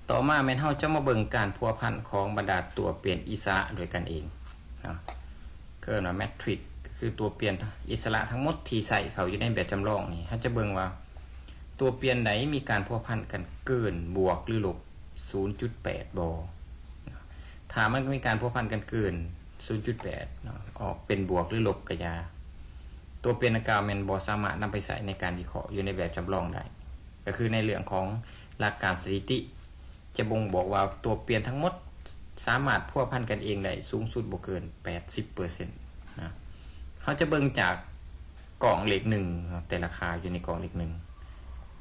ຕໍ່ມາແມ່ນເຮົາຈະມາເບິ່ງການພົວພັນຂອງບັນດາຕົວປ່ຽນອິດສະຫຼະດ້ວຍກັນເອງເນາະ ເອີ້ນວ່າແມັດທຣິກ ກໍຄືຕົວປ່ຽນອິດສະຫຼະທັງໝົດທີ່ໃສ່ເຂົ້າຢູ່ໃນແບບຈຳລອງນີ້ ເຮົາຈະເບິ່ງວ່າຕົວປ່ຽນໃດມີການພົວພັນກັນເກີນ ບວກ ຫຼື ລົບ ສູນຈຸດແປດ ບໍ່. ຖ້າມັນມີການພົວພັນກັນເກີນ ສູນຈຸດແປດ ເນາະ ອອກເປັນບວກ ຫຼື ລົບກໍຢ່າ ຕົວປ່ຽນດັ່ງກ່າວແມ່ນບໍ່ສາມາດນຳໄປໃຊ້ໃນການວິເຄາະຢູ່ໃນແບບຈຳລອງໄດ້. ກໍຄືໃນເລື່ອງຂອງຫຼັກການສະຖິຕິ ຈະບົ່ງບອກວ່າຕົວປ່ຽນທັງໝົດສາມາດພົວພັນກັນເອງໄດ້ສູງສຸດບໍ່ເກີນແປດສິບເປີເຊັນນະ. ເຮົາຈະເບິ່ງຈາກກ້ອງເລກໜຶ່ງເນາະ ແຕ່ລະຄ່າຢູ່ໃນກ້ອງເລກໜຶ່ງ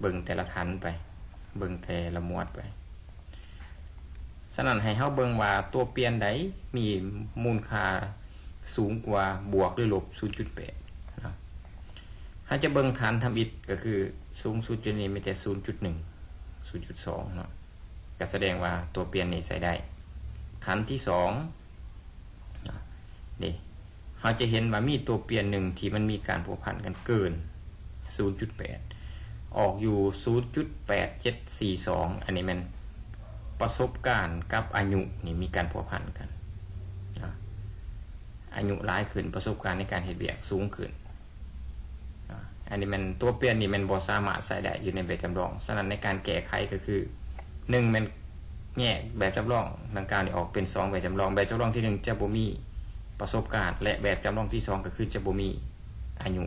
ເບິ່ງແຕ່ລະຖັນໄປ ເບິ່ງແຕ່ລະໝວດໄປ. ສະນັ້ນໃຫ້ເຮົາເບິ່ງວ່າຕົວປ່ຽນໃດມີມູນຄ່າສູງກວ່າບວກ ຫຼື ລົບ ສູນຈຸດແປດເນາະ. ເຮົາຈະເບິ່ງຖັນທຳອິດ ກໍຄືສູງສຸດຢູ່ນີ້ມີແຕ່ ສູນຈຸດໜຶ່ງ ສູນຈຸດສອງ ເນາະ ກໍສະແດງວ່າຕົວປ່ຽນນີ້ໃຊ້ໄດ້. ຖັນທີສອງເນາະ ນີ້ ເຮົາຈະເຫັນວ່າມີຕົວປ່ຽນໜຶ່ງທີ່ມັນມີການພົວພັນກັນເກີນ ສູນຈຸດແປດ ອອກຢູ່ ສູນຈຸດແປດເຈັດສີ່ສອງ ອັນນີ້ແມ່ນປະສົບການກັບອາຍຸນີ້ມີການພົວພັນກັນເນາະ ອາຍຸຫຼາຍຂຶ້ນ ປະສົບການໃນການເຮັດວຽກສູງຂຶ້ນເນາະ. ອັນນີ້ແມ່ນຕົວປ່ຽນນີ້ແມ່ນບໍ່ສາມາດໃຊ້ໄດ້ຢູ່ໃນແບບຈຳລອງ. ສະນັ້ນໃນການແກ້ໄຂກໍຄື ໜຶ່ງ ແມ່ນແຍກແບບຈຳລອງດັ່ງກ່າວນີ້ອອກເປັນສອງແບບຈຳລອງ. ແບບຈຳລອງທີໜຶ່ງຈະບໍ່ມີປະສົບການ ແລະ ແບບຈຳລອງທີສອງກໍຄືຈະບໍ່ມີອາຍຸ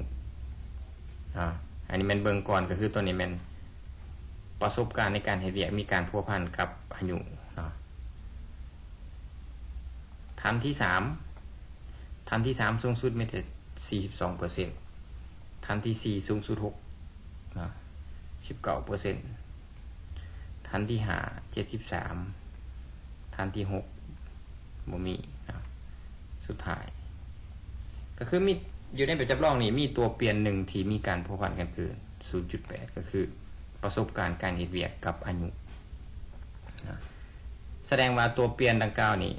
ເນາະ. ອັນນີ້ແມ່ນເບິ່ງກ່ອນ ກໍຄືຕົວນີ້ແມ່ນປະສົບການໃນການເຮັດວຽກມີການພົວພັນກັບອາຍຸເນາະ. ຖັນທີສາມ ຖັນທີສາມສູງສຸດມີແຕ່ສີ່ສິບສອງເປີເຊັນ ຖັນທີສີ່ສູງສຸດຫົກເນາະ ສິບເກົ້າເປີເຊັນ ຖັນທີຫ້າເຈັດສິບສາມ ຖັນທີຫົກບໍ່ມີເນາະ. ສຸດທ້າຍ ກໍຄືມີ ຢູ່ໃນແບບຈຳລອງນີ້ມີຕົວປ່ຽນໜຶ່ງທີ່ມີການພົວພັນກັນເກີນ ສູນຈຸດແປດ ກໍຄືປະສົບການການເຮັດວຽກກັບອາຍຸເນາະ. ສະແດງວ່າຕົວປ່ຽນດັ່ງກ່າວນີ້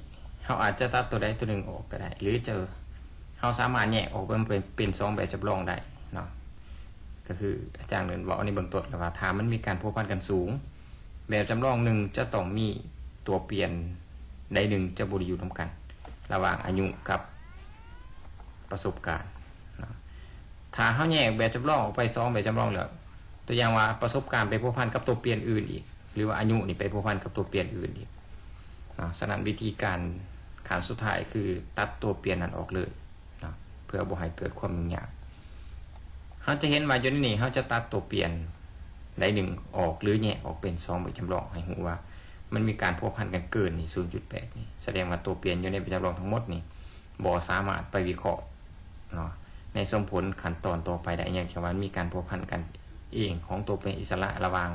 ເຮົາອາດຈະຕັດຕົວໃດຕົວໜຶ່ງອອກກໍໄດ້ ຫຼືຈະ ເຮົາສາມາດແຍກອອກເປັນ ເປັນສອງແບບຈຳລອງໄດ້ເນາະ. ກໍຄືອາຈານເວົ້າໃນເບື້ອງຕົ້ນແລ້ວວ່າ ຖ້າມັນມີການພົວພັນກັນສູງ ແບບຈຳລອງໜຶ່ງຈະຕ້ອງມີຕົວປ່ຽນໃດໜຶ່ງຈະບໍ່ໄດ້ຢູ່ນຳກັນ ລະຫວ່າງອາຍຸກັບປະສົບການເນາະ. ຖ້າເຮົາແຍກແບບຈຳລອງອອກໄປສອງແບບຈຳລອງແລ້ວ ຕົວຢ່າງວ່າປະສົບການໄປພົວພັນກັບຕົວປ່ຽນອື່ນອີກ ຫຼືວ່າອາຍຸນີ້ໄປພົວພັນກັບຕົວປ່ຽນອື່ນອີກເນາະ. ສະນັ້ນວິທີການຂັ້ນສຸດທ້າຍຄືຕັດຕົວປ່ຽນນັ້ນອອກເລີຍເນາະ ເພື່ອບໍ່ໃຫ້ເກີດຄວາມຫຍຸ້ງຍາກ. ເຮົາຈະເຫັນວ່າຢູ່ໃນນີ້ ເຮົາຈະຕັດຕົວປ່ຽນໃດໜຶ່ງອອກ ຫຼືແຍກອອກເປັນສອງແບບຈຳລອງ ໃຫ້ຮູ້ວ່າມັນມີການພົວພັນກັນເກີນນີ້ ສູນຈຸດແປດນີ້ ສະແດງວ່າຕົວປ່ຽນຢູ່ໃນແບບຈຳລອງທັງໝົດນີ້ ບໍ່ສາມາດໄປວິເຄາະເນາະ ໃນສົມຜົນຂັ້ນຕອນຕໍ່ໄປໄດ້ ເນື່ອງຈາກວ່າມັນມີການພົວພັນກັນເອງຂອງຕົວເປັນອິດສະຫຼະລະຫວ່າງ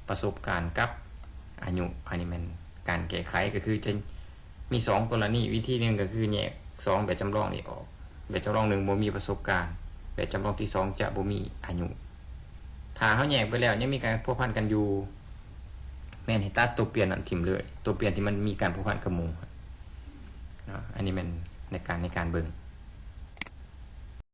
ປະສົບການກັບອາຍຸ. ອັນນີ້ແມ່ນການແກ້ໄຂ ກໍຄືຈະມີສອງກໍລະນີ ວິທີໜຶ່ງກໍຄືແຍກສອງແບບຈຳລອງນີ້ອອກ ແບບຈຳລອງໜຶ່ງບໍ່ມີປະສົບການ ແບບຈຳລອງທີສອງຈະບໍ່ມີອາຍຸ. ຖ້າເຮົາແຍກໄປແລ້ວຍັງມີການພົວພັນກັນຢູ່ ແມ່ນໃຫ້ຕັດຕົວປ່ຽນນັ້ນຖິ້ມເລີຍ ຕົວປ່ຽນທີ່ມັນມີການພົວພັນກັບໝູ່ເນາະ. ອັນນີ້ແມ່ນໃນການ ໃນການເບິ່ງ